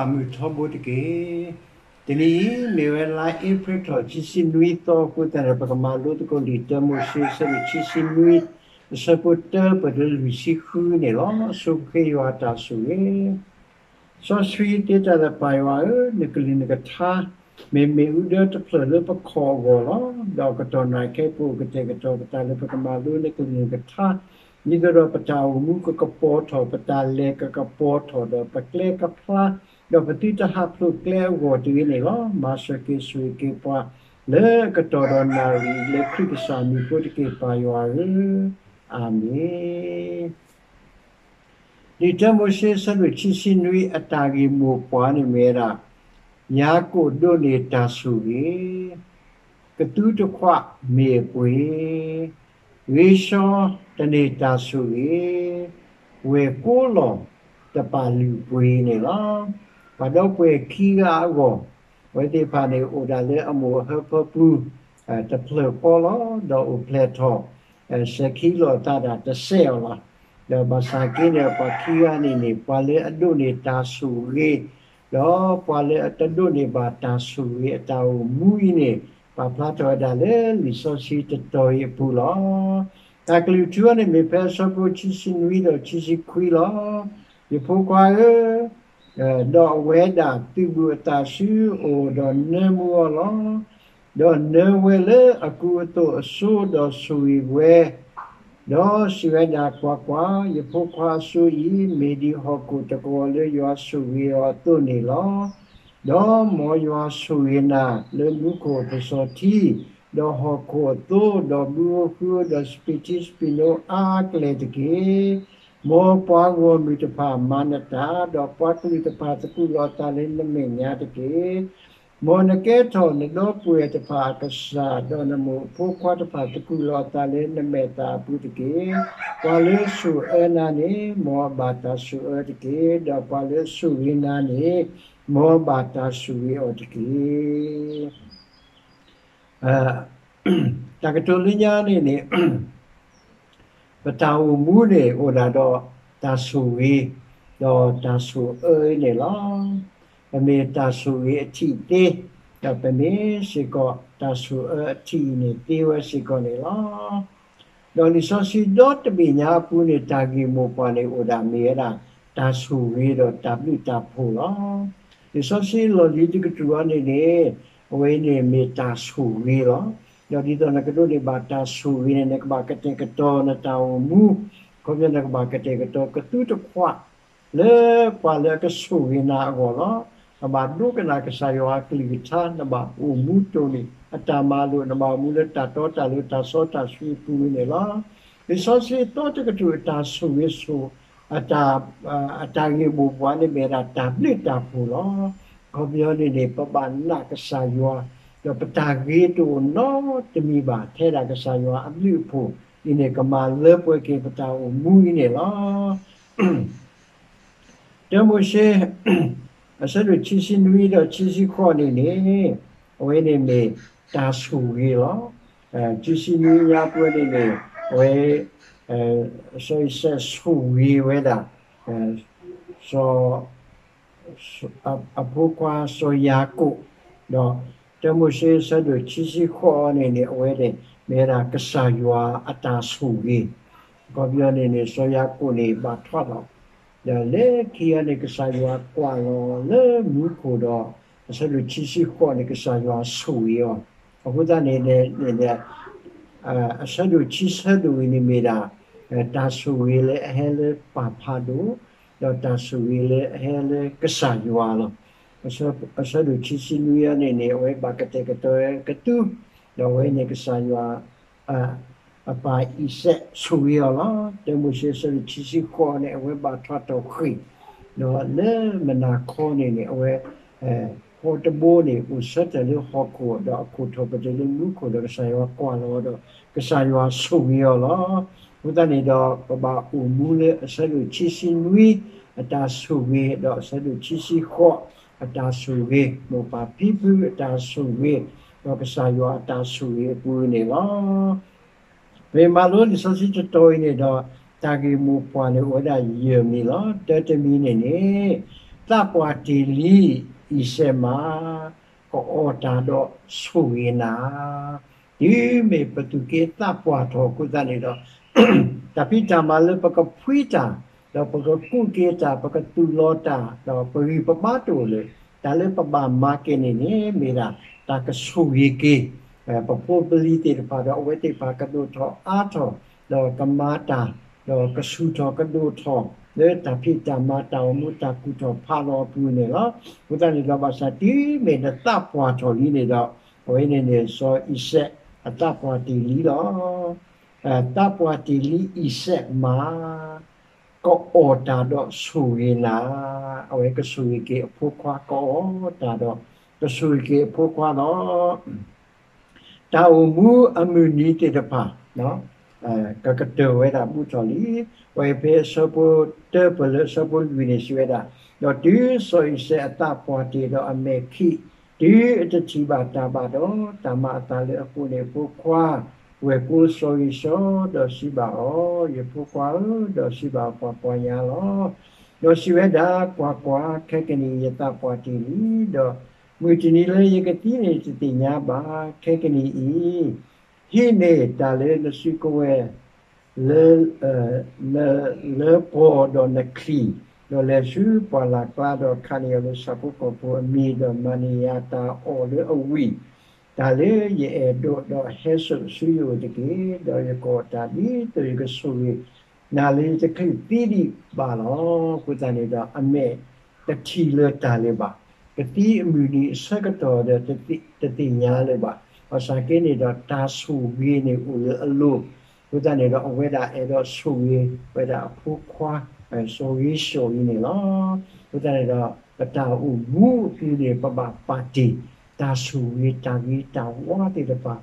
မုၢ်ထီဘိတက့ၢ်. တနံၤအံၤ မ့ၢ်ဝဲလါအ့ဖြ့ၣ်ထီၣ်ခံဆံနွံသီအဃိသတးန့ၣ် ပကမၤလိသကိးလံာ်တၢမိၤၡ့ အဆၢဒိၣ်ခံဆံနွံ အဆၢဖိတၢ ပတုၤလၢလွံၢ်ဆံဃုန့ၣ်လီၤ. ဆိၣ်ဂ့ၤယွၤအတၢ်ဆိၣ်ဂ့ၤ စီဆှံသ့တၢ်လၢ ပၢ်ယွၤဧၢ, နကလုၢ်နကထါ မ့ၢ်မ့ၣ်အူဒၢတဖျၢၣ်လၢပခီၣ်အဂီၢ်လီၤ. ဒီးကတီၢ်နၢ်ခဲအံၤ ပအိၣ်ကတဲာ်ကတီၤပတၢ်လၢပကမၤလိနကလုၢ်နကထါ, ဒ်သိးဒီးပတၢ်အိၣ်မူကကပီၤထီၣ်, ပတၢ်လဲၤကကပီၤထီၣ်, ဒီးပကျဲကဖျါ, ဒီးပသုတဟးဖျိးကျဲအဂီၢ်တဂ့ၤန့ၣ်လီၤ. မၤစၢၤက့ၤဆိၣ်ဂ့ၤက့ၤပှၤ လၢအကတီၢ်ဒီးနၣ်ရံၣ် လၢခရံာ်ကစၢ်မံၤအဃိတက့ၢ် ပၢ်ယွၤဧၢ, အၤမ့ၣ်. လံာ်တၢမိၤၡ့ အဆၢဒိၣ်ခံဆံနွံ အတၢ်ဂ့ၢ်မိၢ်ပှၢ်န့ၣ်မ့ၢ်ဝဲဒၣ်, ယၤကိာ်ဒိးန့ၢ်တၢ်ဆိၣ်ဂ့ၤ, ကသူတခွးမ့ၢ်အပှ့ၤ, ဂ့ၤဆှီတန့ၢ်တၢ်ဆိၣ်ဂ့ၤ, ဝဲၢ်ကိလီၤတပာ်လုၢ်ပှ့ၤန့ၣ်လီၤ. ပှၤဒီပုၢ်ဝဲၢ်ခံဂၤအဂီၢ်, အဝဲသ့ၣ်တဖၣ်န့ၣ် အိၣ်ဒၣ်လၢအမိၢ်အဟၢဖၢပူၤ တဖျၢၣ်ဃီလီၤ. ဒီးအိၣ်ဖျဲၣ်ထီၣ် စဲၤခံလီၤအသးဒၣ်တစဲးအီၤလီၤ. ဒီးဘၣ်ဆၣ်က့န့ၣ် ပှၤခံဂၤန့ၣ်န့ၣ် ပှၤလၢအဒိးန့ၢ်တၢ်ဆိၣ်ဂ့ၤ, ဒီးပှၤလၢအတဒိးန့ၢ်ဘၣ်တၢ်ဆိၣ်ဂ့ၤအတၢ်အိၣ်မူအံၤန့ၣ် ပာ်ဖျါထီၣ်ဝဲဒၣ်လၢလံာ်စီဆှံတတီၤအံၤအပူၤလီၤ. တၢ်ကလုၢ်ထူအံၤန့ၣ် မ့ၢ်ဖဲအဆၢဖိခံဆံနွံဒီးခံဆံခွံလီၤ. ယဖိခွါဧၢ, ဒီးအဝဲဒၣ်သုးဘူးအသးဆူအအိၣ်ဒီးနၢမူအီၤလီၤ. ဒီးနၢဝဲလၢအကူအသိးအစိၤဒီးဆိၣ်ဂ့ၤဝဲ, ဒီးစံးဝဲဒၣ်, ကွၢ်ကွၢ်, ယဖိခွါအစိၤအံၤ မ့ၢ်ဒ်ဟီၣ်ခိၣ်တကဝီၤလၢယွၤဆိၣ်ဂ့ၤအီၤအသိးန့ၣ်လီၤ. ဒီးမ်ယွၤဆိၣ်ဂ့ၤနၤလၢမူခိၣ်အပစီၤထံ, ဒီးဟီၣ်ခိၣ်အသိ, ဒီးဘုဧိၤဃုဧိၤ, ဒီးစပံးထံစပံးနိအါကျဲတက့ၢ်. မ်ပှၤဂီၢ်မုၢ်တဖၣ်မၤနတၢ်, ဒီးပှၤကလုာ်တဖၣ်သကူးလီၤအသးလၢနမဲာ်ညါတက့ၢ်. မ်နကဲထီၣ်နဒီပုၢ်ဝဲၢ်တဖၣ်အကစၢ်, ဒီးနမိၢ်အဖိခွါတဖၣ်သကူးလီၤအသးလၢနမဲာ်သၣ်အပူၤတက့ၢ်. ပှၤလၢအဆိၣ်အၢနၤန့ၣ် မ်အဘၣ်တၢ်ဆိၣ်အၢတက့ၢ်. ဒီးပှၤလၢအဆိၣ်ဂ့ၤနၤန့ၣ် မ်အဘၣ်တၢ်ဆိၣ်ဂ့ၤအီၤတက့ၢ်. တၢ်ကတိၤလၢညါန့ၣ်န့ၣ် ပတၢ်အိၣ်မူန့ၣ် အိၣ်ဒၣ်ဒီးတၢ်ဆိၣ်ဂ့ၤ ဒီးတၢ်ဆိၣ်အၢန့ၣ်လီၤ. ပမ့ၢ်တၢ်ဆိၣ်ဂ့ၤအထံးသ့, ဒီးပမ့ၢ်စ့ၢ်ကီးတၢ်ဆိၣ်အၢအထံးအံၤန့ၣ်သ့ဝဲစ့ၢ်ကီးန့ၣ်လီၤ. ဒီးလံာ်စီဆှံဒီတဘ့ၣ်ညါအပူၤန့ၣ် တၢ်ဂ့ၢ်မိၢ်ပှၢ်န့ၣ်အိၣ်ဒၣ်မ့ၢ်ဝဲဒၣ် တၢ်ဆိၣ်ဂ့ၤဒီးတၢ်ဘျုးတၢ်ဖှိၣ်လီၤ. လံာ်စီဆှံလီၢ်လံၤတကတြူၢ်အံၤန့ၣ်န့ၣ် အဝဲအံၤန့ၣ်မ့ၢ်တၢ်ဆိၣ်ဂ့ၤလီၤ. ဒီးဒ်သိးနကဒိးန့ၢ်ဘၣ်တၢ်ဆိၣ်ဂ့ၤန့ၣ် နကဘၣ်ကတဲာ်ကတီၤနတၢ်အိၣ်မူ, ခီဖျိနကဘၣ်ကတဲာ်ကတီၤကသူတခွး လၢပှၤလၢအကဆိၣ်ဂ့ၤနၤအဂီၢ်လီၤ. နဘၣ်ဒိကနၣ်ကစၢ်ယွၤအကလုၢ်ကထါ, နဘၣ်အိၣ်မူတိၢ်န့ၢ်အတၢ်မၤလိာ်, နဘၣ်အိၣ်မူလၢတၢ်တီတၢ်လိၤတၢ်စီတၢ်ဆှံအပူၤန့ၣ်လီၤ. လံာ်စီဆှံသီတကတြူၢ်အတၢ်ဆိၣ်ဂ့ၤဆိၣ်, အတၢ်ဂ့ၢ်မိၢ်ပှၢ်န့ၣ်မ့ၢ်ဝဲဒၣ်တၢ်ဘျုးတၢ်ဖှိၣ်လီၤ. ခီပညီန့ၣ်န့ၣ် ပဘၣ်နာ်ကစၢ်ယွၤ, ဒီးပတၢ်ဂ့ၤတအိၣ်နီတမံၤဘၣ် ထဲဒၣ်ကစၢ်ယွၤအဘျုးအဖှိၣ်အံၤန့ၣ် ကမၤလၢပှဲၤက့ၤပတၢ်အိၣ်မူအံၤန့ၣ်လီၤ. တၢမိၤၡ့ အဆၢဒိၣ်ခံဆံနွံဒီးခံဆံဃိးန့ၣ်န့ၣ် အဝဲန့ၣ်မ့ၢ်တၢ်ဆိၣ်ဂ့ၤလီၤ. ခံဆံနွံညါပူၤန့ၣ်န့ၣ် အဝဲ စီၤအံၤစဲးဆိၣ်ဂ့ၤဝဲဒၣ် စီၤ အဖိခွါစီၤယၤကိာ်, ဒီးတၢမိၤၡ့အဆၢဒိၣ်ခံဆံဃိးအံၤန့ၣ်န့ၣ် အဝဲန့ၣ် မ့ၢ်ဝဲဒၣ်ကစၢ်ယွၤအတၢ်ဆိၣ်ဂ့ၤ, ခီပညီန့ၣ်န့ၣ် စီၤယၤကိာ်န့ၣ်ဘၣ်ထွါထီၣ်, ဒီးလၢခံဂၤန့ၣ် ကစၢ်ယွၤကွၢ်လီၤလၢမူခိၣ်ဒီး အဆၢဒိၣ်ခံဆံဃိးန့ၣ် ကစၢ်ယွၤဆိၣ်ဂ့ၤအီၤ, အဃိသတးန့ၣ်န့ၣ် အဆၢဒိၣ်ခံဆၢဒိၣ်အံၤန့ၣ်မ့ၢ်ဒၣ် တၢ်ဆိၣ်ဂ့ၤလၢအဟဲလၢပၢ်ဖးဒိၣ်, ဒီးတၢ်ဆိၣ်ဂ့ၤလၢအဟဲလၢကစၢ်ယွၤလီၤ. အဆၢဒိၣ်ခံဆံနွံအံၤန့ၣ်န့ၣ် အဝဲဘၣ်ကတဲာ်ကတီၤကသူ, ဒီးအဝဲန့ၣ်ကစၢ်ယွၤ အပၢ်အံၤစဲးဆိၣ်ဂ့ၤအီၤလီၤ. တၢမိၤၡ့အဆၢဒိၣ်ခံဆံဃိးန့ၣ် အဝဲဘၣ်ထွါထီၣ်ဃ့ၢ်, ဒီးလၢမုၢ်နၤခီန့ၣ်န့ၣ် အဝဲ ဟီၣ်တဘိန့ၣ် အိၣ်ဆၢထၢၣ်လၢဟီၣ်ခိၣ် ဒီးအခိၣ်ထီၣ်ပတြၢၤလၢမူခိၣ်ဒီး ကစၢ်ယွၤကွၢ်လီၤဒီး ကစၢ်ယွၤဆိၣ်ဂ့ၤအီၤလီၤ. အဃိသတးန့ၣ်ဒီး ပဘၣ်အိၣ်မူလၢအဆၢဒိၣ်ခံဆံနွံ အတၢ်ဆိၣ်ဂ့ၤ ဒီးအဆၢဒိၣ်ခံဆံဃိး အတၢ်ဆိၣ်ဂ့ၤ, မိၢ်ပၢ်ဖံဖုအတၢ်ဆိၣ်ဂ့ၤ, ဒီးကစၢ်ယွၤအတၢ်ဆိၣ်ဂ့ၤအပူၤန့ၣ်လီၤ. ပမ့ၢ်မၤလိလံာ်စီဆှံတတီၤအံၤန့ၣ်ဒီး တၢ်ဂ့ၢ်မိၢ်ပှၢ်န့ၣ်အိၣ်ဝဲဒၣ်ယဲၢ်မံၤလီၤ. တၢတမံၤန့ၣ်န့ၣ် သးပှၢ်တ့ၢ်လံအံၤစဲးမး, ကအီၣ်တၢ်ဒီးဆိၣ်ဂ့ၤနၤ, တုၤမ့ၢ်ပသူၣ်က့သးပှၢ်ထီၣ်အဃိသတးန့ၣ်ဒီး တၢ်ဖံးတၢ်မၤလၢပကဖှံတၢ်, ဒီးပကကူးက့ၤတၢ်, ပကသူၣ်လီၤတၢ်, ဒီးပဂံၢ်ပဘါတအိၣ်လၢၤ, တၢ်လၢပဘၣ်မၤက့ၤန့ၣ်န့ၣ် မ့ၢ်ဒၣ်တၢ်ကဆိၣ်ဂ့ၤက့ၤ ပဖိပလံၤသ့ၣ်တဖၣ်ဒီး အဝဲသ့ၣ်တဖၣ်ကဒိၣ်ထီၣ်အါထီၣ်, ဒီးကမၤတၢ်, ဒီးကဆူၣ်ထီၣ်ကဒိၣ်ထီၣ် လၢတၢ်ဖံးတၢ်မၤတၢ်အိၣ်မူတၢ်ကူၣ်ထီၣ်ဖးလီၤအပူၤန့ၣ်လီၤ. အဃိသတးန့ၣ်ဒီး ဘၣ်ဆၣ်တုၤမ့ၢ်နသးပှၢ်ထီၣ်လံန့ၣ်ဒီး အဝဲန့ၣ်န့ၣ် စီၤအံၤစဲးအသးပှၢ်တ့ၢ်လံလီၤ. သးပှၢ်တ့ၢ်လံအံၤစဲးမး, ကအီၣ်တၢ်ဒီးဆိၣ်ဂ့ၤနၤ, အဝဲကဆိၣ်ဂ့ၤက့ၤအဖိခွါ ကအီၣ်တၢ်ဒီး ကဆိၣ်ဂ့ၤက့ၤအဖိခွါလီၤ. တၢ်အိၣ်မူအမုၢ်နံၤသ့ၣ်တဖၣ် ကကတၢၢ်ဝဲဒၣ်ဘူးထီၣ်လံ. ပှၤအ့းဖ့း အဆၢဖိတၢပၢၢ်လၢအဆၢဖိလွံၢ်န့ၣ် စံးဝဲဒၣ်, ဒီးတုၤစီၤအံၤစဲးအသးပှၢ်တ့ၢ်ဒီးအမဲာ်ခံး, တုၤအတထံၣ်ဘၣ်တၢ်ဘၣ်ဒီး တၢ်မၤအသးလၢအဃိန့ၣ် အဖိခွါ ဝဲၢ်ကိစီၤဧ့ၡီၤ ဒီးစံးဘၣ်အီၤ, ယဖိခွါဧၢ, ဒီးစံးဘၣ်ပှၤပှၤညါလီၤ. ဒီးစံးဝဲဒၣ်, ကွၢ်ကွၢ်, ခဲကနံၣ်အံၤယသးပှၢ်တ့ၢ်လံ, ဒီးမုၢ်တနံၤလၢယကသံန့ၣ် ယတသ့ၣ်ညါဘၣ်. ခဲကနံၣ်အံၤ ဟံးန့ၢ်တၢ်လၢနစုကဝဲၤ လၢ လၢပှီၢ်ဒီးနချံၣ်, ဒီးလဲၤဆူပှၢ်လၢ်ကျါ, ဒီးခးန့ၢ်အီၤလၢဆၣ်ဖိကီၢ်ဖိအမံၤ, ဒီးမၤန့ၢ်ယၤတၢ်အီၣ်လၢအဝံၣ်, တၢ်လၢယအဲၣ်ဒိး, ဒီးဟဲစိာ်ဆူယအိၣ်တက့ၢ်. ဒီးယကအီၣ်တၢ်ဒ်သိးယကဆိၣ်ဂ့ၤနၤလၢယတချုးသံဒံးဘၣ်လီၤ. အဃိသတးန့ၣ်ဒီး အမဲာ်တထံၣ်လၢၤတၢ်လၢၤဘၣ်, ကသံအမုၢ်နံၤအဆၢကတီၢ်ဒီး တသ့ၣ်ညါလၢၤဘၣ်. ဘၣ်ဆၣ်က့န့ၣ်ဒီး တၢ်ဆိၣ်ဂ့ၤန့ၣ်အိၣ်လၢအလိၤ, အဃိသတးန့ၣ်ဒီး အဝဲဒၣ်အဲၣ်ဒိးဆိၣ်ဂ့ၤဝဲဒၣ်အဖိခွါ စီၤဧ့ၡီၤအံၤန့ၣ်လီၤ. အဃိသတးန့ၣ်ဒီး ပတၢ်အိၣ်မူအပူၤန့ၣ် ပဘၣ်ပာ်တ့ၢ် တၢ်ဆိၣ်ဂ့ၤတၢ်ဂ့ၤတၢ်ဝါသ့ၣ်တဖၣ်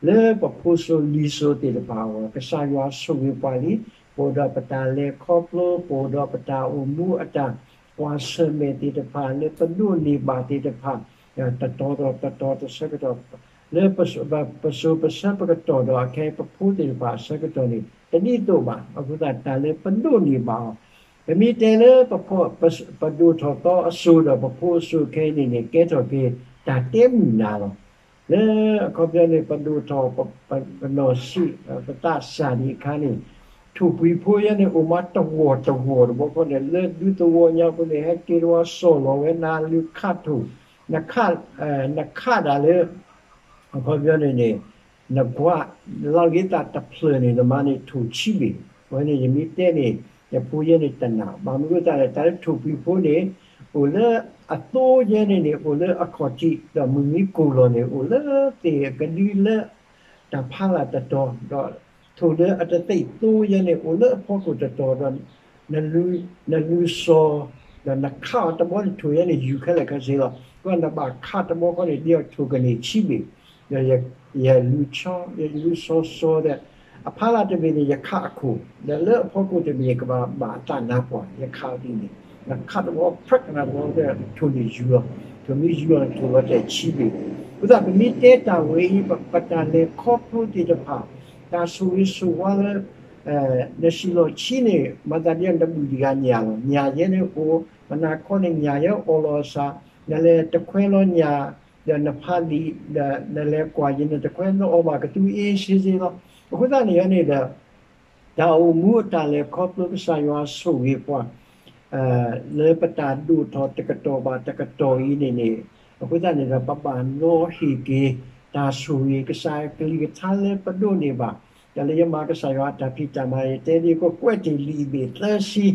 လၢပဖိစိၤလံၤစိၤသ့ၣ်တဖၣ်အဂီၢ်, ကစၢ်ယွၤဆိၣ်ဂ့ၤပှၤလံ, ပအိၣ်ဒီးပတၢ်လဲၤခီဖျိ, ပအိၣ်ဒီးပတၢ်အိၣ်မူအတၢ်ကွၢ်ဆၢၣ်မဲာ်သ့ၣ်တဖၣ် လၢပဒိးန့ၢ်ဘၣ်သ့ၣ်တဖၣ် တတီၤဒီးတတီၤတဆၢကတီၢ်, လၢပစိၤပဆၢပကတီၢ်ဒီး အခဲအံၤပဖိသ့ၣ်တဖၣ်အဆၢကတီၢ်န့ၣ် တဒ်သိးဘၣ်. အဃိသတး တၢ်လၢပဒိးန့ၢ်ဘၣ်အီၤ, ပမ့ၢ်တဲလၢ ပဒိၣ်ထီၣ်သီအစိၤဒီး ပဖိအစိၤခဲအံၤန့ၣ်န့ၣ် ကဲထီၣ်က့ၤတၢ်တဲမုာ်နၤလီၤ. လၢအခီပညီန့ၣ် ပဒိၣ်ထီၣ် ပနီၢ်ဆံး ပသးစၢ်ဒံးအခါန့ၣ် ထိၣ်ပှံၤဖိယဲန့ၣ် အိၣ်မးတဝီၢ်တဝီၢ်တဘျီဃီန့ၣ် လၢဒူသဝီညါဖိန့ၣ် ဟဲက့ၤတဝီစီၢ်လီၤဝဲ နၤလုၢ်ခးထိၣ်, နခးဒၣ်လၢ အခီပညီန့ၣ်န့ၣ် နကွၢ် လီၤဂ့ၤသးတဖျၢၣ်န့ၣ် နမၤန့ၢ်ထိၣ်ဆံးဘ့ၣ်, အဝဲန့ၣ်ယမ့ၢ်တဲန့ၣ် ယဖိယဲန့ၣ်တနာ်, ဘၣ်မနုၤအဃိသတးလဲၣ် တၢ်လၢထိၣ်ပှံၤဖိန့ၣ် အိၣ်လၢအသိယဲန့ၣ်န့ၣ် အိၣ်လၢအခီၣ်ထံး ဒီးမုၢ်မံကိၢ်လီၤန့ၣ် အိၣ်လၢသ့ၣ်ကဒုလၢ တၢ်ဖးလၢ်တတီၤ, ဒီးထိၣ်လၢအတသ့ၣ်သိယဲန့ၣ် အိၣ်လၢအဖီခိၣ်တတီၤဒီး နလုၢ်စီၤ ဒီးနခးအီၤတဘျီန့ၣ် ထိၣ်ယဲန့ၣ် ယူၤခဲလၢာ်ခဲဆ့လီၤ. အဃိနဘၣ်ခးတဘျီဃီန့ၣ် ဒ်အီၤထိၣ်ကန့ၢ်ဆံးဘ့ၣ်, ဒီးယလုၢ်ဆီ ယလုၢ်စီၤစီၤဒီး အဖးလၢ်တဘ့ၣ်န့ၣ် ယခးအခိၣ်, ဒီးလၢအဖီခိၣ်တဘ့ၣ်န့ၣ် ကဘၣ်ဘၣ်အသးနါပှၢ် ယခးအီၤဒ်န့ၣ်, နခးတဘျီဖြၢၣ်ကနၣ်တဘျီဒီး ထိၣ်န့ၣ်ယူၤလီၤ. ထိၣ်မ့ၢ်ယူၤလီၤန့ၣ် ထိၣ်လီၤတဲာ်ဆံးဘ့ၣ်. အဃိသတး ပမ့ၢ်တဲတၢ်ဝဲအံၤ ပတၢ်လဲၤခီဖျိသ့ၣ်တဖၣ် တၢ်ဆိၣ်ဂ့ၤဆိၣ်ဝါလၢ နဆံးလီၤဆံးန့ၣ် မၤသးဒ်အံၤ နဘူၣ်တဂၤညၣ်လီၤ. ညၣ်ယဲန့ၣ်အိၣ် မနၤခီန့ၣ် ညၣ်ယဲအီၣ်လီၤအသး, နလဲၤတခွဲလီၤညၣ် ဒီးနဖးလံာ် ဒီးနလဲၤကွၢ်ယဲန့ၣ် တခွဲနအီၣ်ဘၣ်ကသူအ့စ့စ့လီၤ. အဃိသတးန့ၣ်န့ၣ်ဒီး တၢ်အိၣ်မူအတၢ်လဲၤခီဖျိ ကစၢ်ယွၤဆိၣ်ဂ့ၤပှၤ လၢပတၢ်ဒိၣ်ထီၣ်တကတီၢ်ဘၣ်တကတီၢ်အံၤန့ၣ်န့ၣ် အဃိသတးန့ၣ်ဒီး ပဘၣ်နီၤဟ့ၣ်က့ၤ တၢ်ဆိၣ်ဂ့ၤ ကစၢ်ကလုၢ်ကထါလၢပဒိးန့ၢ်ဘၣ် တၢ်လၢယမၤကစၢ်ယွၤအတၢ်ဖံးတၢ်မၤ ယတဲဒ်အံၤ ကကွဲးတ့ၢ်လံာ်ဘ့ၣ်သၢဆံ,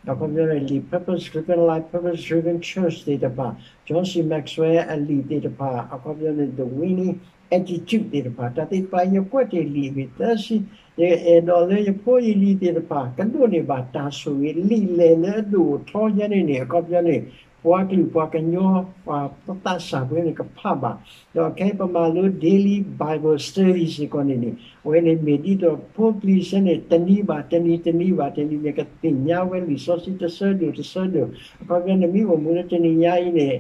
အခီပညီန့ၣ် လံာ် Purpose Driven Life, Purpose Driven Church သ့ၣ်တဖၣ်, John C Maxwell အလံာ်သ့ၣ်တဖၣ်, အခီပညီန့ၣ် The Winning Attitude သ့ၣ်တဖၣ်, တၢ်သ့ၣ်တဖၣ် ယကွဲးတ့ၢ်လံာ်ဘ့ၣ်သၢဆံ, ယအဲၣ်ဒိးလၢယဖိယလံၤသ့ၣ်တဖၣ် ကဒိးန့ၢ်ဘၣ်တၢ်ဆိၣ်ဂ့ၤ လံာ်လဲၢ်လၢအဒိၣ်အထီယဲန့ၣ်န့ၣ် အခီပညီန့ၣ် ပှၤကလုာ်ပှၤကညီ ပှၤသးစၢ်ဖိန့ၣ် ကဖးဘၣ်, ဒီးခဲအံၤပမၤလိ Daily Bible Study စ့ၢ်ကီးန့ၣ်န့ၣ် အဝဲန့ၣ်မ့ၢ်ဒ်သိးဖိပျံၤစ့ၢ်န့ၣ် တနံၤဘၣ်တနံၤ တနံၤဘၣ်တနံၤန့ၣ် ကသ့ၣ်ညါဝဲလံာ်စီဆှံတဆၢဒိၣ်တဆၢဒိၣ်, အခီပညီန့ၣ် မ့ၢ်အိၣ်မူလၢတနံၤညါအံၤန့ၣ်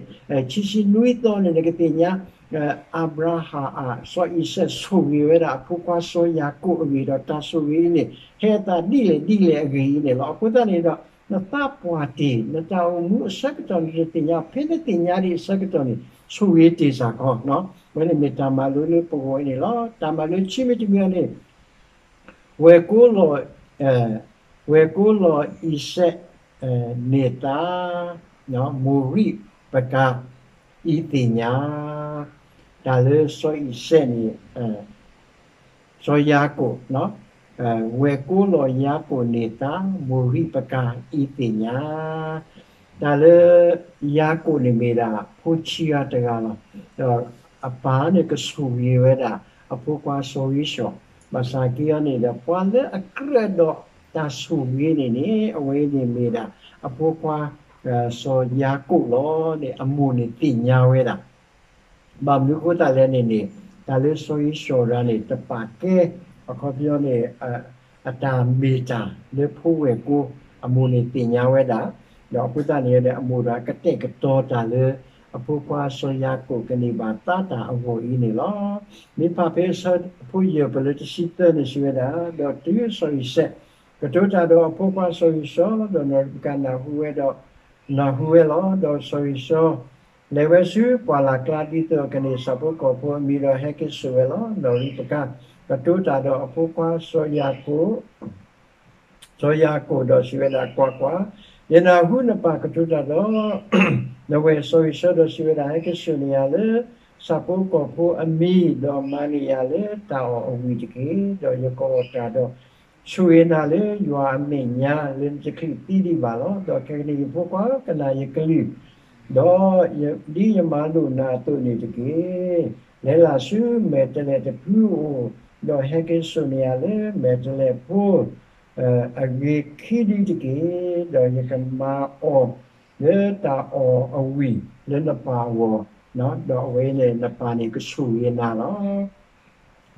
ခံဆံနွံသီန့ၣ် နကသ့ၣ်ညါ အၤဘြၤဟၣ်အ စီၤအံၤစဲးဆိၣ်ဂ့ၤဝဲဒၣ်အဖိခွါစီၤယၤကိာ်အဂ့ၢ်ဒီး တၢ်ဆိၣ်ဂ့ၤအံၤန့ၣ် ဟဲအသးဒ်လဲၣ်ဒ်လဲၣ်အဂ့ၢ်အံၤန့ၣ်လီၤ. အဃိသတးန့ၣ်ဒီး နသးပှၢ်တ့ၢ် နတၢ်အိၣ်မူအဆၢကတီၢ် နတသ့ၣ်ညါ ဖဲနသ့ၣ်ညါဒံးအဆၢကတီၢ်န့ၣ် ဆိၣ်ဂ့ၤတ့ၢ်စ့ၢ်ကီး. အဝဲန့ၣ်မ့ၢ်တၢ်မၤလိလၢပဂီၢ်အံၤန့ၣ်လီၤ. တၢ်မၤလိဆံမ့ၢ်တမံၤန့ၣ် ဝဲၢ်ကိလီၤ, ဝဲၢ်ကိလီၤအံၤစဲးန့ၢ်သါ မိၢ်ဂံၢ်ပကၤ အံၤသ့ၣ်ညါ, တၢ်လၢစီၤအံၤစဲးန့ၣ် စီၤယၤကိာ်, ဝဲၢ်ကိလီၤယၤကိာ်န့ၢ်သါ မိၢ်ဂံၢ်ပကၤအံၤသ့ၣ်ညါ, တၢ်လၢ ယၤကိာ်န့ၣ်မ့ၢ်ဒၣ် ဖိဆံးဂၤတဂၤလီၤ. ဒီးအပၢ်န့ၣ်ကဆိၣ်ဂ့ၤဝဲဒၣ် အဖိခွါစီၤဧ့ၡီၤ, ဘၣ်ဆၣ်က့အီၤန့ၣ်ဒီး ပှၤလၢအကြၢးဒီးတၢ်ဆိၣ်ဂ့ၤန့ၣ်န့ၣ် အဝဲအံၤန့ၣ်မ့ၢ်ဒၣ် အဖိခွါ စီၤယၤကိာ်လီၤန့ၣ် အမိၢ်န့ၣ်သ့ၣ်ညါဝဲဒၣ် ဘၣ်မနုၤအဃိသတးလဲၣ်န့ၣ်န့ၣ် တၢ်လၢစီၤဧ့ၡီၤတဂၤန့ၣ် တပာ်ကဲ အခီပညီန့ၣ် အတၢ်မ့ၢ်တၢ်လၢဖိဝဲၢ်ကိ အမိၢ်န့ၣ်သ့ၣ်ညါဝဲဒၣ်, ဒီးအဃိသတးန့ၣ်ဒီး အမိၢ်ဒီးကတဲာ်ကတီၤတၢ်လၢ အဖိခွါစီၤယၤကိာ်ကန့ၢ်ဘၣ်သါတၢ်အဂီၢ်အံၤန့ၣ်လီၤ. မ့ၢ်ဖးဖဲအဆၢဖိယဲၢ်ပလၢတဆံသၢန့ၣ်စံးဝဲဒၣ်, ဒီးတုၤစီၤအံၤစဲး ကတိၤတၢ်ဒီးအဖိခွါစီၤဧ့ၡီၤ ဒီးနီၢ်ရံးပကၤနၢ်ဟူဝဲဒီး နၢ်ဟူဝဲလီၤ. ဒီးစီၤဧ့ၡီၤ လဲၤဝဲဆူပှၢ်လၢ်ကျါ ဒ်သိးအကန့ၢ်ဆၣ်ဖိကီၢ်ဖိအမံၤ ဒီးဟဲက့ၤစိာ်ဝဲလီၤ. နီၢ်ရံးပကၤ ကတိၤတၢ်ဒီးအဖိခွါစီၤယၤကိာ် စီၤယၤကိာ်ဒီးစံးဝဲဒၣ်, ကွၢ်ကွၢ်, ယနၢ်ဟူနပၢ်ကတိၤတၢ်ဒီး နဝဲၢ်စီၤဧ့ၡီၤဒီးစံးဝဲဒၣ်, ဟဲက့ၤစိာ်န့ၢ်ယၤလၢ ဆၣ်ဖိကီၢ်ဖိအမံၤ ဒီးမၤန့ၢ်ယၤလၢတၢ်အီၣ်အဝံၣ်တက့ၢ်. ဒီးယကအီၣ်တၢ်ဒီး ဆိၣ်ဂ့ၤနၤလၢယွၤအမဲာ်ညါ လၢနတချုးသံဒံးဘၣ်လီၤ. ဒီးခဲကနံၣ်အံၤယဖိခွါဧၢ, ကနၣ်ယကလုၢ်, ဒီးဒ်ယမၤလိာ်နၤအသိးန့ၣ်တက့ၢ်. လဲၤလၢ်ဆူမဲာ်တဲးလဲးတဖုအအိၣ်, ဒီးဟဲက့ၤစိာ်န့ၢ်ယၤလၢမဲာ်တဲးလဲးဖိ အဂ့ၤခံဒုတက့ၢ်. ဒီးယကမၤအီၣ်လၢတၢ်အီၣ်အဝံၣ်လၢနပၢ်အဂီၢ်, ဒီးအဝဲန့ၣ်နပၢ်န့ၣ်ကဆိၣ်ဂ့ၤနၤလီ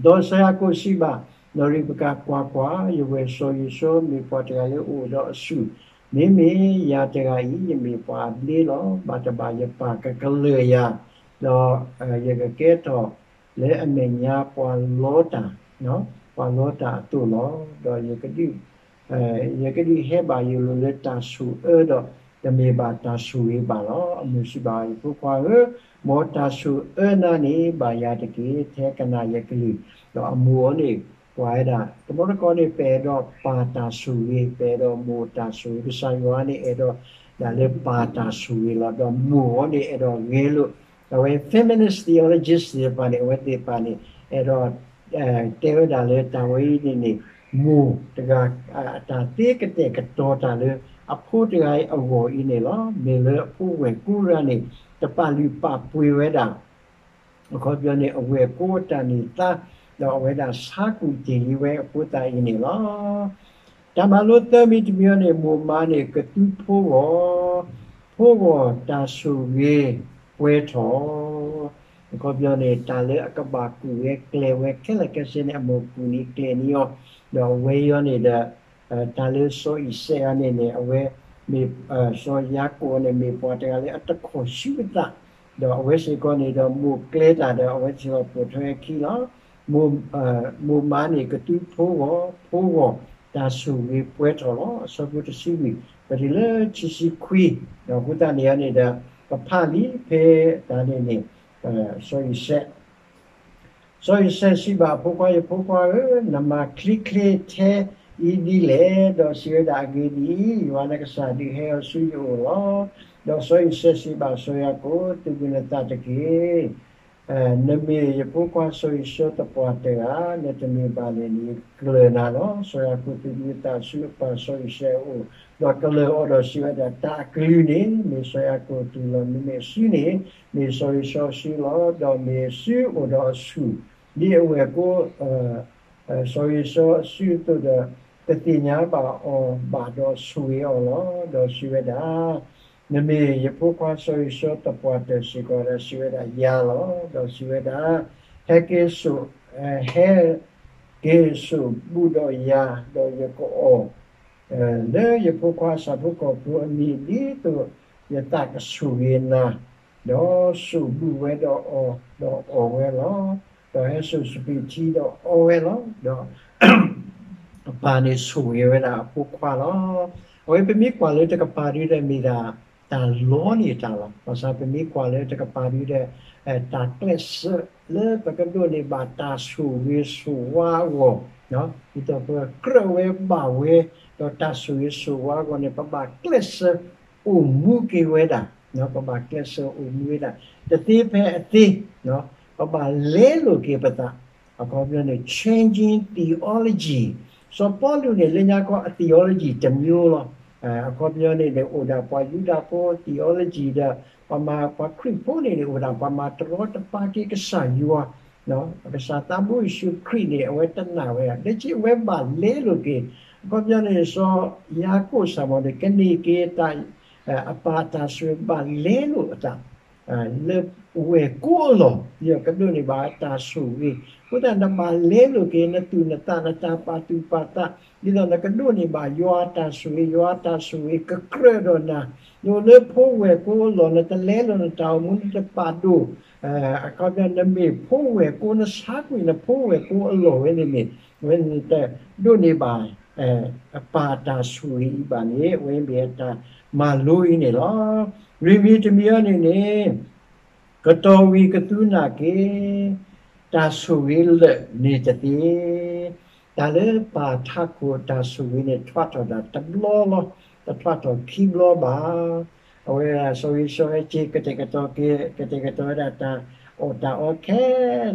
ၤ. ဒီးစီၤယၤကိာ်စံးဘၣ် နီၢ်ရံးပကၤ, ကွၢ်ကွၢ်, ယဝဲၢ်စီၤဧ့ၡီၤမ့ၢ်ပှၤတဂၤလၢအအိၣ်ဒီးအဆူၣ်, မ့မ့ၢ်ယၤတဂၤအံၤ ယမ့ၢ်ပှၤအဘျ့လီၤ. ဘၣ်တဘၣ်ယပၢ်ကကလၢာ်ယၤ, ဒီးယကကဲထီၣ်လၢအမဲာ်ညါပှၤလီတၢ်, ပှၤလီတၢ်အသိးလီၤ. ဒီး ယကဒုးဟဲဘၣ်ယိၣ်လိၤလၢတၢ်ဆိၣ်အၢဒီး တမ့ၢ်ဘၣ်တၢ်ဆိၣ်ဂ့ၤဘၣ်လီၤ. အမိၢ်စံးဘၣ် ယဖိခွါဧၢ, မ်တၢ်ဆိၣ်အၢနၤန့ၣ်ဘၣ်ယၤတက့ၢ်. ထဲကနၣ်ယကလုၢ်, ဒီးအမိၢ်အီၤန့ၣ် ကွၢ်ဝဲဒၣ် တဘျီတခီန့ၣ် ပအဲၣ်ဒိးပၢ်တၢ်ဆိၣ်ဂ့ၤ, ပအဲၣ်ဒိးမိၢ်တၢ်ဆိၣ်ဂ့ၤ, ကစၢ်ယွၤန့ၣ်အဲၣ်ဒိးဒၣ်လၢပၢ်တၢ်ဆိၣ်ဂ့ၤလီၤ. ဒီးမိၢ်အီၤန့ၣ်အဲၣ်ဒိးဂဲၤလိာ်, အဝဲ feminist theologians သ့ၣ်တဖၣ်န့ၣ် အဝဲသ့ၣ်တဖၣ်န့ၣ် အဲၣ်ဒိး တဲဝဲဒၣ်လၢတၢ်ဝဲအံၤန့ၣ်န့ၣ် မိၢ်တဂၤ အတၢ်သ့ကတဲာ်ကတီၤတၢ်လၢ အဖိတဂၤအံၤအဂီၢ်အံၤန့ၣ်လီၤ. မ့ၢ်လၢအဖိဝဲၢ်ကိတဂၤန့ၣ် တပာ်လုၢ်ပာ်ပှ့ၤဝဲဒၣ် အခီပညီန့ၣ် အဝဲၢ်ကိအတၢ်န့ၢ်သါ ဒီးအဝဲဒၣ်ဆါကွံာ်တ့ၢ်လံဝဲအဃိသတးအံၤန့ၣ်လီၤ. တၢ်မၤလိသၢမံၤတမံၤအံၤန့ၣ် မိၢ်မါန့ၣ်ကသူဖိဂီၢ်, ဖိဂီၢ်တၢ်ဆိၣ်ဂ့ၤပှဲၤထီၣ်, အခီပညီန့ၣ် တၢ်လၢအကဘၣ်ကူၣ်ဝဲကျဲၤဝဲခဲလၢာ်ခဲဆ့န့ၣ် အမိၢ်ကူၣ်န့ၢ်ကျဲၤန့ၢ်အီၤ, ဒီးအဝဲအံၤန့ၣ်ဒီး တၢ်လၢစီၤအံၤစဲးအံၤန့ၣ်န့ၣ် အဝဲမ့ၢ် စီၤယၤကိာ်န့ၣ် မ့ၢ်ပှၤတဂၤလၢအတခီၣ်ဆူအသး, ဒီးအဝဲစ့ၢ်ကီးန့ၣ်ဒီး မိၢ်ကျဲတၢ်ဒီး အဝဲစ့ၢ်ကီးပိာ်ထွဲအခံလီၤ. မိၢ်မါန့ၣ်ကသူဖိဂီၢ်, ဖိဂီၢ်တၢ်ဆိၣ်ဂ့ၤပှဲၤထီၣ်လီၤ. အဆၢဖိတဆံလွံၢ် ပတုၤလၢခံဆံခွံ, ဒီးအဃိသတးန့ၣ်န့ၣ်ဒီး ကဖးလံာ်ဖဲတၢ်န့ၣ်န့ၣ် စီၤအံၤစဲး စီၤအံၤစဲးစံးဘၣ်အဖိခွါ, ယဖိခွါဧၢ, နမၤချ့ချ့ထဲအံၤဒ်လဲၣ်. ဒီးစံးဝဲဒၣ်, အဂ့ၢ်ဒ်အံၤ, ယွၤနကစၢ်ဒုးဟဲအီၤဆူယအိၣ်လီၤ. ဒီးစီၤအံၤစဲးစံးဘၣ်စီၤယၤကိာ်, သုးဘူးနသးတက့ၢ်. နမ့ၢ်ယဖိခွါစီၤအံၤစဲးသပှၢ်တဂၤ, နတမ့ၢ်ဘၣ်လဲၣ်န့ၣ် ယကကျၢၢ်နၤလီၤ. စီၤယၤကိာ်သုးဘူးအသးဆူအပၢ်စီၤအံၤစဲးအအိၣ်, ဒီးကလၢၢ်အီၤဒီးစံးဝဲဒၣ်, တၢ်အကလုၢ်န့ၣ် မ့ၢ်စီၤယၤကိာ်အတူၢ်လီၤ. မ့မ့ၢ်အစုန့ၣ် မ့ၢ်စီၤအံၤစဲးအစုလီၤ. ဒီးမ့ၢ်အစုအိၣ်ဒီးအဆူၣ် ဒ်အဝဲၢ်ကိ စီၤအံၤစဲးအစုအသိးဒီး တသ့ၣ်ညါဘၣ်အီၤဘၣ်ဒီးဆိၣ်ဂ့ၤအီၤလီၤ. ဒီးစံးဝဲဒၣ်, နမ့ၢ်ယဖိခွါစီၤအံၤစဲးသပှၢ်တၢၢ်စ့ၢ်ကီးဧါ. ဒီးစံးဝဲဒၣ်, ယၤလီၤ. ဒီးစံးဝဲဒၣ်, ဟဲက့ၤစိာ်, ဟဲက့ၤစိာ်ဘူးဒီးယၤ, ဒီးယကအီၣ် လၢယဖိခွါဆၣ်ဖိကီၢ်ဖိအမံၤ ဒ်သိးယသးကဆိၣ်ဂ့ၤနၤ, ဒီးစိာ်ဘူးဝဲဒီးအီၤ, ဒီးအီၣ်ဝဲလီၤ. ဒီးဟဲစိာ်စပံးထံဒီးအီဝဲလီၤ. ဒီးအပၢ်န့ၣ်ဆိၣ်ဂ့ၤဝဲဒၣ်အဖိခွါလီၤ. အဝဲပမ့ၢ်ကွၢ်လၢတကပၤဒုဒီးမ့ၢ်ဒၣ် တၢ်လီန့ၢ်တၢ်လီၤ. ဘၣ်ဆၣ်ပမ့ၢ်ကွၢ်လၢတကပၤဒုဒီး တၢ်ကျဲးစၢးလၢပကဒိးန့ၢ်ဘၣ်တၢ်ဆိၣ်ဂ့ၤဆိၣ်ဝါအဂီၢ်, ဒ်သိးပကြၢးဝဲဘၣ်ဝဲ ဒီးတၢ်ဆိၣ်ဂ့ၤဆိၣ်ဝါအဂီၢ်န့ၣ် ပဘၣ်ကျဲးစၢးအိၣ်မူက့ၤဝဲဒၣ်, ပဘၣ်ကျဲးစၢးအိၣ်မူဝဲဒၣ် တသ့ဖဲအသ့, ပဘၣ်လဲလိာ်က့ၤပသး အခီပညီန့ၣ် changing theology. စီၤပီလူးန့ၣ် လၢညါခီအ theology တမျိုးလီၤ. အခီပညီန့ၣ်န့ၣ် အိၣ်ဒၣ်ပှၤယူဒၤဖိ theology ဒီး ပှၤမၤပှၤခရံာ်ဖိန့ၣ်န့ၣ် အိၣ်ဒၣ်ပှၤမၤတရီတပါက့ၤကစၢ်ယွၤ, ကစၢ်သးဘိယ့ၣ်ၡူးခရံာ်န့ၣ် အဝဲတနာ်ဝဲ, လၢခံအဝဲဘၣ်လဲလိာ်က့ၤ, အခီပညီန့ၣ် စီၤယၤကိာ်စ့ၢ်ကီးန့ၣ် ကန့ၢ်က့ၤတၢ် အပၢ်တၢ်ဆိၣ်ဂ့ၤဘၣ်လဲလိာ်အသး လၢဝဲၢ်ကိအလီၢ် ဒ်သိးကဒိးန့ၢ်ဘၣ်တၢ်ဆိၣ်ဂ့ၤ, အဃိသတးနဘၣ်လဲလိာ်က့ၤ နသူၣ်နသး နတၢ်ပာ်သူၣ်ပာ်သး ဒ်သိးနကဒိးန့ၢ်ဘၣ်ယွၤအတၢ်ဆိၣ်ဂ့ၤ ယွၤအတၢ်ဆိၣ်ဂ့ၤကကြၢးဒီးနၤ, နအိၣ်လၢဖိဝဲၢ်ကိအလီၢ် နတလဲလိာ်နတၢ်အိၣ်မူ နတပာ်ဒိၣ် အခီပညီ နမ့ၢ်ဖိဝဲၢ်ကိ နဆါကွံာ်နဖိဝဲၢ်ကိအလီၢ်ဝဲန့ၣ်န့ၣ် အဝဲန့ၣ်တဒိးန့ၢ်ဘၣ် အပၢ်တၢ်ဆိၣ်ဂ့ၤအံၤဘၣ်န့ၣ် အဝဲမ့ၢ်အတၢ်မၤလိအံၤန့ၣ်လီၤ. ရ့မံၤတမံၤအံၤန့ၣ်န့ၣ် ကတီၢ်ဝံၤကသုနာ်က့ၤ တၢ်ဆိၣ်ဂ့ၤလၢာ်န့ၣ်တသ့, တၢ်လၢပၢ်ထးခိၣ်တၢ်ဆိၣ်ဂ့ၤန့ၣ် ထွါထီၣ်ဒၣ်တဘျီလီၤ, တထွါထီၣ်ခံဘျီဘၣ်. အဝဲဒၣ်စီၤဧ့ၡီၤဟဲက့ၤကတဲာ်ကတီၤက့ၤ ကတဲာ်ကတီၤဝဲဒၣ်တၢ်အီၣ်တၢ်အီခဲ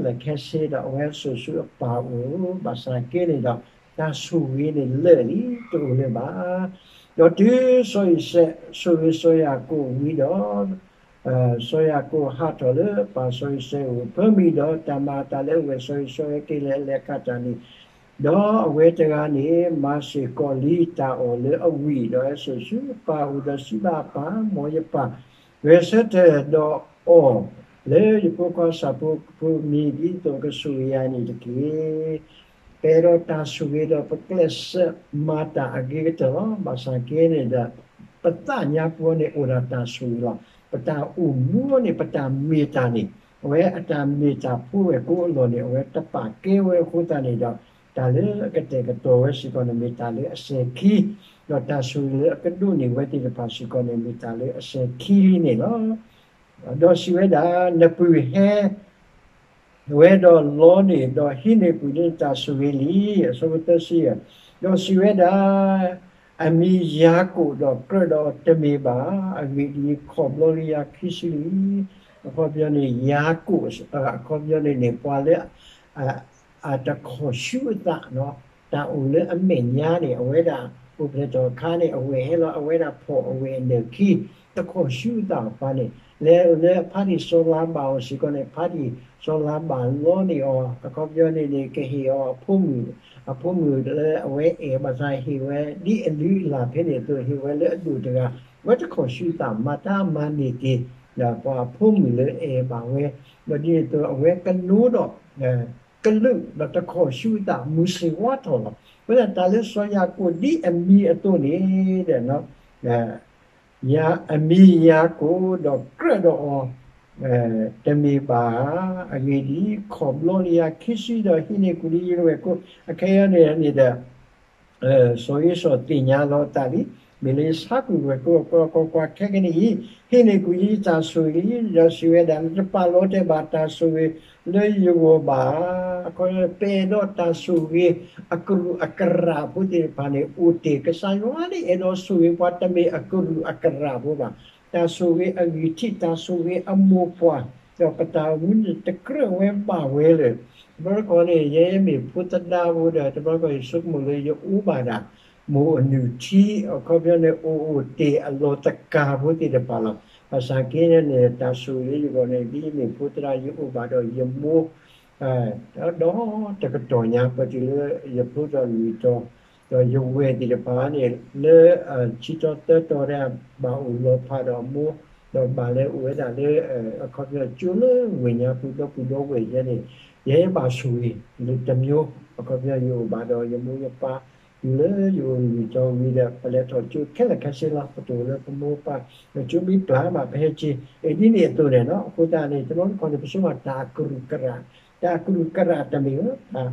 လၢာ်ခဲဆ့ဒီး အဝဲဆိၣ်ဆူအပၢ်အအိၣ် ဘၣ်ဆၣ်က့န့ၣ်ဒီး တၢ်ဆိၣ်ဂ့ၤန့ၣ်လၢာ်လံ တအိၣ်လၢၤဘၣ်. ဒီးတုၤစီၤအံၤစဲး ဆိၣ်ဂ့ၤစီၤယၤကိာ်ဝံၤဒီး စီၤယၤကိာ်ဟးထီၣ်လၢပၢ်စီၤအံၤစဲးအအိၣ် ဖၢမုၢ်ဒီးတၢ်မၤအသးလၢအဝဲၢ်စီၤအံၤစဲးဟဲက့ၤလၢအလဲၤခးတၢ်န့ၣ်, ဒီးအဝဲတဂၤန့ၣ် မၤစ့ၢ်ကီးလံတၢ်အီၣ်လၢအဝံၣ် ဒီးဟဲစိာ်ဆူပၢ်အအိၣ်ဒီးစံးဘၣ်အပၢ်, မ်ယပၢ်, ဂဲၤဆၢထၢၣ်ဒီးအီၣ်လၢယဖိခွါဆၣ်ဖိကဖိအမံၤ ဒ်သိးကဆိၣ်ဂ့ၤယၤန့ၣ်တက့ၢ်. ပအဲၣ်ဒိးတၢ်ဆိၣ်ဂ့ၤဒီးပကျဲးစၢးမၤတၢ်အဂ့ၤကတၢၢ်လီၤ. ဘၣ်ဆၣ်က့န့ၣ်ဒီး ပသးညါပူၤန့ၣ်အိၣ်ဒၣ်တၢ်ဆိၣ်ဂ့ၤလီၤ. ပတၢ်အိၣ်မူန့ၣ် ပတၢ်မ့ၢ်တၢ်န့ၣ် အဝဲအတၢ်မ့ၢ်တၢ်ဖိဝဲၢ်ကိအလီၢ်န့ၣ် အဝဲတပာ်ကဲဝဲအဃိသတးန့ၣ်ဒီး တၢ်လၢအကတဲာ်ကတီၤဝဲစ့ၢ်ကီးန့ၣ်မ့ၢ်တၢ်လၢအစဲၤခံ, ဒီးတၢ်ဆိၣ်ဂ့ၤလၢအကဒိးန့ၢ်ဝဲသ့ၣ်တဖၣ်စ့ၢ်ကီးန့ၣ် မ့ၢ်တၢ်လၢအစဲၤခံလံန့ၣ်လီၤ. ဒီးစံးဝဲဒၣ် နပုၢ်ဟဲ ဝဲဒီးလီန့ၢ် ဒီးဟံးန့ၢ်ကွံာ်န့ၢ်တၢ်ဆိၣ်ဂ့ၤလံ. အဆၢဖိသၢဆံ, ဒီးစံးဝဲဒၣ်, အမံၤယၤကိာ် ဒီးကြၢးဒီးတမ့ၢ်ဘၣ်, အဂ့ၢ်ဒ်အံၤ, ခီၣ်ဘျီလၢယၤခံဆံလံ. အခီပညီန့ၣ် ယၤကိာ် အခီပညီန့ၣ်န့ၣ် ပှၤလၢ အတခီၣ်ဆူအသး, တၢ်အိၣ်လၢအမဲာ်ညါန့ၣ် အဝဲဒၣ်အိၣ်ဖျဲၣ်ထီၣ်အခါန့ၣ် အဝဲၢ်ဟဲလီၤ အဝဲဒၣ်ဖီၣ်အဝဲၢ်အနၢၣ်ခံ, တခီၣ်ဆူအသးပှၤန့ၣ် လဲၤလၢဖါတံၢ်စီၤလၤဘၣ်အအိၣ်စ့ၢ်ကီးန့ၣ် ဖါတံၢ်စီၤလၤဘၣ်လီန့ၢ်အီၤ အခီပညီန့ၣ်န့ၣ် ကဟ့ၣ်အီၤအဖိမုၣ်, အဖိမုၣ်လၢအဝဲအဲၣ်ဘၣ်ဆၣ်ဟ့ၣ်ဝဲ ဒ်အလုၢ်အလၢ်ဖဲန့ၣ်အသိး ဟ့ၣ်ဝဲလၢအဒိၣ်တဂၤ, အဝဲတခီၣ်ဆူအသး မၤတၢ်မၤန့ၢ်က့ၤ ပှၤအဖိမုၣ်လၢအအဲၣ်ဘၣ်ဝဲ, ဒီးဒ်န့ၣ်အသိး အဝဲကနိဒီး ကလုာ်ဒီးတခီၣ်ဆူအသး မုၢ်ဆ့ၣ်ဝါထီၣ်လီၤ. အဃိသတး တၢ်လၢစီၤယၤကိာ်ဒ်အမံၤအသိးန့ၣ် အမံၤယၤကိာ်ဒီးကြၢးဒီးအီၤ တမ့ၢ်ဘၣ်ဧါ. အဂ့ၢ်ဒ်အံၤ, ခီၣ်ဘျီလၢယၤခံဆံဒီးဟံးန့ၢ်ကွံာ်လံယဝဲၢ်ကိ အခဲအံၤန့ၣ်န့ၣ်ဒီး စီၤဧ့ၡီၤသ့ၣ်ညါလီၤအသးလံ, မ့ၢ်လၢယဆါကွံာ်ဝဲၢ်ကိ ကွၢ်ကွၢ်ကွၢ် ခဲကနံၣ်အံၤ ဟံးန့ၢ်ကွံာ်လံယတၢ်ဆိၣ်ဂ့ၤလံ, ဒီးစံးဝဲဒၣ် နတပာ်လီၤတဲာ်ဘၣ်တၢ်ဆိၣ်ဂ့ၤလၢယဂီၢ်ဘၣ်. အခီပညီ ပအဲၣ်ဒိးတၢ်ဆိၣ်ဂ့ၤ အကရူၢ်အကရၢ်ဖိသ့ၣ်တဖၣ်န့ၣ် အိၣ်တ့ၢ် ကစၢ်ယွၤန့ၣ်အဲၣ်ဒိးဆိၣ်ဂ့ၤပှၤတမ့ၢ်အကရူၢ်အကရၢ်ဖိဘၣ်. တၢ်ဆိၣ်ဂ့ၤအဂံၢ်ထံး တၢ်ဆိၣ်ဂ့ၤအမိၢ်ပှၢ် ဒီးပတၢ်အိၣ်မူန့ၣ်တကြၢးဝဲဘၣ်ဝဲလၢ တဘျီတခီၣ်န့ၣ် ယဲယမ့ၢ်ဖိသဒါဖိဒီး တဘျီတခီၣ်ယဆိကမိၣ်လၢယအိၣ်ဘၣ်ဒၣ် မိၢ်အနုၢ်ထံ အခီပညီန့ၣ် အိၣ်အိၣ်တ့ၢ်အလီၢ်တကးဖိသ့ၣ်တဖၣ်လီၤ. ဘၣ်ဆၣ်က့န့ၣ် တၢ်ဆိၣ်ဂ့ၤလၢယဂီၢ်န့ၣ် ဒ်ယမ့ၢ်ဖိသဒါ ယအိၣ်ဘၣ်ဒီးယမိၢ် ဒီးတကတီၢ်ညါ ပတုၤလၢယဖိဒီးလွံၢ်တီၤ ဒီးယဝဲၢ်သ့ၣ်တဖၣ်န့ၣ် လၢဆံတီၤသၢတီၤဒၣ် ဘၣ်အိၣ်လီၤဖးဒီးအမိၢ် ဒီးဘၣ်လဲၤအိၣ်ဝဲဒၣ်လၢ အခီပညီကၠိလၢဝ့ၢ်ညါပူၤ ဒီပုၢ်ဒီဝဲၢ်ယဲန့ၣ် ယဲဘၣ်ဆိၣ်ဂ့ၤလၢတမျိုး အခီပညီယအိၣ်ဘၣ်ဒီးယမိၢ်ယပၢ် တုၤလၢယအိၣ်လွံၢ်တီၤဝံၤဒီး ပလဲၤထီၣ်ကၠိခဲလၢာ်ခဲဆ့လီၤ. ပတအိၣ်လၢပမိၢ်ပၢ် ကၠိမ့ၢ်ပျၢ်မး ပဟဲက့ၤ အံၤဒ်န့ၣ်အသိးန့ၣ်လီၤ. အဃိသတးန့ၣ် တဘျီတခီၣ်န့ၣ် ပဆိကမိၣ်တၢ်အကရူၢ်ကရၢ် တၢ်အကရူၢ်ကရၢ်တမ့ၢ်ဧါ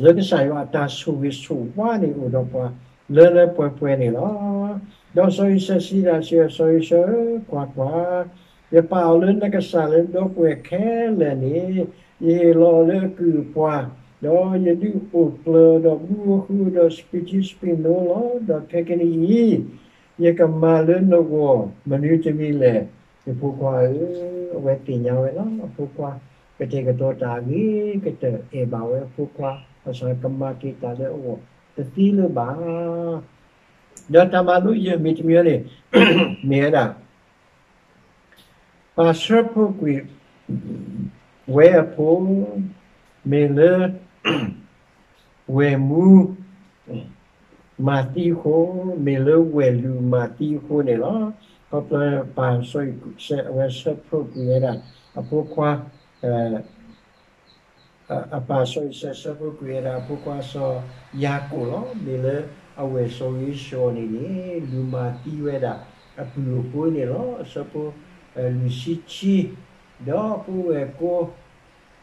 လၢကစၢ်ယွၤအတၢ်ဆိၣ်ဂ့ၤဆိၣ်ဝါန့ၣ်အိၣ်ဒီးပှၤ လၢလၢပှဲၤပှဲၤန့ၣ်လီၤ. ဒီးစီၤအံၤၡၢၣ်စံးဒၣ်ဆၢ စီၤအံၤၡၢၣ်ဧၢ, ကွၢ်ကွၢ်, ယပာ်အီၤလၢနကစၢ်လၢနဒီပုၢ်ဝဲၢ်ခဲလၢာ်န့ၣ်, ယဟ့ၣ်လီၤအီၤလၢအကုၢ်အပှၤ, ဒီးယဒုးအိၣ်ကျၢၤဒီးဘုဧိၤဟုဧိၤဒီးစပံးထံစပံးနိလီၤ. ဒီးခဲကနံၣ်အံၤ ယကမၤလၢနဂီၢ်မနုၤတမံၤလဲၣ်, ယဖိခွါဧၢ. အဝဲသ့ၣ်ညါဝဲလီၤ. အဖိခွါ ကတဲာ်ကတီၤတၢ်အဂ့ၤကတၢၢ် အဲၣ်ဘၣ်ဝဲအဖိခွါ, ဘၣ်ဆၣ်ကမၤက့ၤတၢ်လၢအဂီၢ်တသ့လၢၤဘၣ်. ဒီးတၢ်မၤလိယဲၢ်မံၤတမံၤန့ၣ် မ့ၢ်ဝဲဒၣ် ပာ်ဆၢဖှိၣ်ကွံာ်ဝဲအဖိ, မ့ၢ်လၢ ဝဲၢ်မူ မၤသံအဃိ, မ့ၢ်လၢဝဲၢ်လူၤမၤသံအဃိန့ၣ်လီၤ. ခီဖျိပာ်စီၤအံၤစဲး အဝဲဆၢဖှိၣ်ကွံာ်ဝဲဒၣ် အဖိခွါ အပာ်စီၤအံၤစဲးဆၢဖှိၣ်ကွံာ်ဝဲဒၣ် အဖိခွါစီၤယၤကိာ်လီၤ. မ့ၢ်လၢအဝဲၢ်စီၤဧ့ၡီၤန့ၣ်န့ၣ် လူၤမၤသံဝဲဒၣ်အပုၢ်အဃိန့ၣ်လီၤ. အဆၢဖိ လွံၢ်ဆံခံ, ဒီးအဖိဝဲၢ်ကိာ်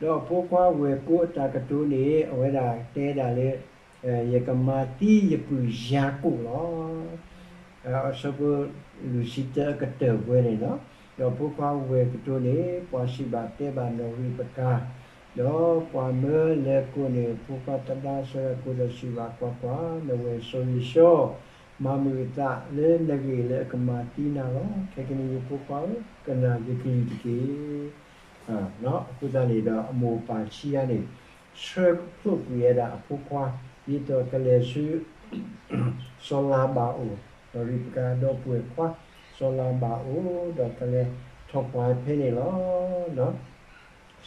ဒီးအဖိခွါဝဲၢ်ကိာ်အတၢ်ကတိၤန့ၣ် အဝဲဒၣ်တဲဒၣ်လၢ ယကမၤသံယပုၢ်ယၤကိာ်လီၤ. အဆၢဖိ လွံၢ်ဆံတၢအကတၢၢ်ပှဲၤန့ၣ်လီၤ. ဒီးဖိခွါဝဲၢ်ကတိၤန့ၣ် ပှၤစံးဘၣ်တဲဘၣ်နီၢ်ရံးပကၤ, ဒီးပှၤမၢလဲၤကိာ်န့ၣ် ဖိခွါသဒါစီၤယၤကိာ်ဒီးစံးဘၣ် ကွၢ်ကွၢ်, နဝဲၢ်စီၤဧ့ၡီၤ မၤမုာ်အသးလၢနဂ့ၢ်လၢအကမၤသံနၤလီၤ. ခဲကနံၣ်အံၤဖိခွါဧၢ, ကနၣ်ယကလုၢ်တက့ၢ်. အဃိသတးန့ၣ်ဒီး အမိၢ်ပၢ်ခံဂၤန့ၣ် ဆၢဖှိၣ်ကွံာ်ဝဲဒၣ်အဖိခွါ ဒ်သိးကလဲၤဆူ စီၤလၤဘၣ်အိၣ်, ဒီးရံးပကၤဒီပုၢ်ဝဲၢ်ခွါ စီၤလၤဘၣ်အိၣ် ဒီးကလဲၤထီၣ်ပှၢ်ဖဲန့ၣ်လီၤ.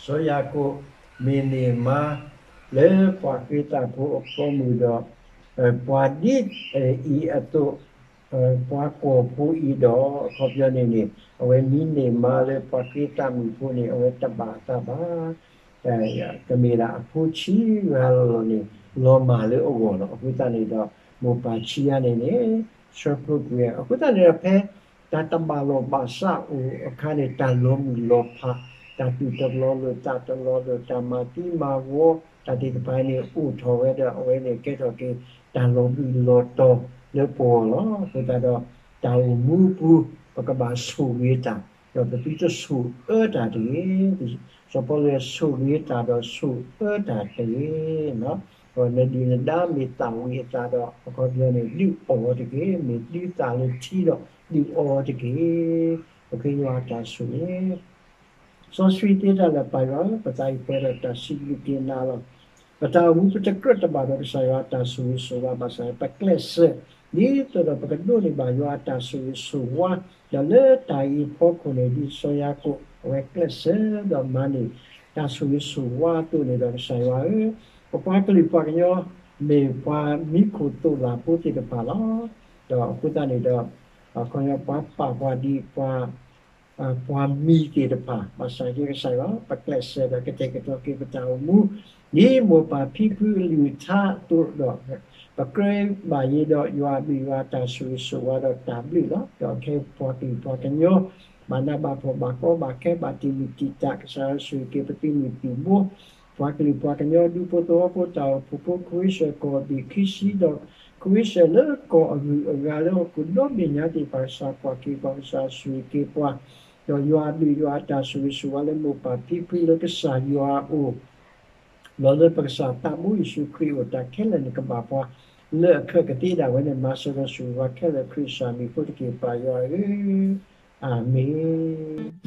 စီၤယၤကိာ်မ့ၢ်န့ၢ်မါလၢပှၤဃ့သၣ်ဖိအဖိမုၣ်ဒီး ပှၤဒ်အံၤအသိး ပှၤကွီၢ်ဖိအံၤဒီး အခီပညီန့ၣ်န့ၣ် အဝဲမ့ၢ်န့ၢ်မါလၢပှၤဃ့သၣ်မုၣ်ဖိန့ၣ် အဝဲတဘၣ်အသးဘၣ်. ကမ့ၢ်ဒၣ်အဖိဆံးဂၤလီၤလီၤန့ၣ် လီၤမၢ်လၢအဂီၢ်လီၤ. အဃိသတးန့ၣ်ဒီး မိၢ်ပၢ်ဆံးဂၤန့ၣ်န့ၣ် ဆၢဖှိၣ်ကွံာ်ဝဲ. အဃိသတးန့ၣ်ဒီး ဖဲတၢ်တဘၣ်လိာ်ဘၣ်စးအိၣ်အခါန့ၣ် တၢ်လီၤမုၢ်လီၤဖး, တၢ်သူၣ်တလီၤလိာ်သးတလီၤလိာ်, တၢ်မၤသံမၤဝီ တၢ်သ့ၣ်တဖၣ်န့ၣ် အိၣ်ထီၣ်ဝဲဒီး အဝဲန့ၣ်ကဲထီၣ်က့ၤ တၢ်လီၤဘှံးလီၤတီၤလၢပဂီၢ်လီၤ. အဃိသတးဒီး တၢ်အိၣ်မူအပူၤ ပကဘၣ်ဆိၣ်ဂ့ၤတၢ်, ဒီးပသုတဆိၣ်အၢတၢ်တဂ့ၤ. စီၤပီလူး ဆိၣ်ဂ့ၤတၢ်ဒီးဆိၣ်အၢတၢ်တဂ့ၤ. နဒုၣ်နဒါမ့ၢ်သၣ်ဝံၤအသးဒီး အခီပညီန့ၣ် ဒုးအီၣ်တက့ၢ်. မ့ၢ်သုသၣ်လၢထံဒီး ဒုးအီတက့ၢ်. ပဃ့ယွၤအတၢ်ဆိၣ်ဂ့ၤ စီဆှံသ့တၢ်လၢာ် ပၢ်ယွၤဧၢ, ပသးအံၤပှဲၤဒီးတၢ်စံးဘျုးက့ၤနၤလီၤ. ပတၢ်အိၣ်မူပတကြၢးတဘၣ်ဒီးကစၢ်ယွၤအတၢ်ဆိၣ်ဂ့ၤဆိၣ်ဝါဘၣ်ဆၣ် ပကျဲးစၢး ဒ်သိးဒီးပကဒိးန့ၢ်ဘၣ်ယွၤအတၢ်ဆိၣ်ဂ့ၤဆိၣ်ဝါ, ဒီးလၢတၢ်အံၤအဖီခိၣ်န့ၣ် ဒ်စီၤယၤကိာ် အဝဲကျဲးစၢးဒီးမၤန့ၢ် တၢ်ဆိၣ်ဂ့ၤဆိၣ်ဝါအသိးန့ၣ်ဒီး ကစၢ်ယွၤဧၢ, ပပှၤကလုာ်ပှၤကညီ မ့ၢ်ပှၤမံခိၣ်သိၣ်လၢ်ဖိသ့ၣ်တဖၣ်လီၤ. ဒီးအဃိသတးန့ၣ်ဒီး ခီပညီပှၤပာ်ပှၤဒ်ပှၤ ပှၤမံၤသ့ၣ်တဖၣ် ဘၣ်ဆၣ်က့ၤကစၢ်ယွၤ ပကျဲးစၢးဒီးကတဲာ်ကတီၤက့ၤပတၢ်အိၣ်မူ ဒ်မိၢ်ပၢ်ဖံဖုအလုၢ်အထါအသိးဒီး ပကြၢးဘၣ်ယိၣ်ဒီးယွၤအဘျုးယွၤအတၢ်ဆိၣ်ဂ့ၤဆိၣ်ဝါဒီးတၢ်ဘျုးလီၤ. ဒီးခဲပှၤကလုာ်ပှၤကညီ ဘၣ်နးဘၣ်ဖှီၣ်ဘၣ်ကီဘၣ်ခဲဘၣ်တံာ်မုၢ်တံာ်တာ် ကစၢ်ယွၤဆိၣ်ဂ့ၤက့ၤပသုးမုၢ်သံၣ်ဘိ ပှၤကလုာ်ပှၤကညီ ဒူဖိသဝီဖိ တၢ်အိၣ်ဖှိၣ်ဖိ ခဝ့ၡၢၣ်ကီၢ်ဘ့ၣ်ခံဆံဒီး ခဝ့ၡၢၣ်လၢကီၢ်အဂုၤအဂၤလၢဟီၣ်ခိၣ်ဒီဘ့ၣ်ညါသ့ၣ်တဖၣ် ကစၢ်ကွၢ်က့ၤပှၤ ကစၢ်ဆိၣ်ဂ့ၤက့ၤပှၤ ဒီးယွၤအဘျုးယွၤအတၢ်ဆိၣ်ဂ့ၤဆိၣ်ဝါလၢမိၢ်ပၢ်ဖံဖုလၢကစၢ်ယွၤအအိၣ် ဒီးလၢပကစၢ်သးဘိယ့ၣ်ၡူးခရံာ်အအိၣ် တၢ်ခဲလၢာ်န့ၣ်ကဘၣ်ပှၤ လၢအခၢးကသ့ဒၣ်ဝဲန့ၣ် မၤစၢၤဒီးဆိၣ်ဂ့ၤပှၤခဲလၢာ် ခရံာ်ကစၢ်မံၤအဃိတက့ၢ် ပၢ်ယွၤဧၢ, အၤမ့ၣ်.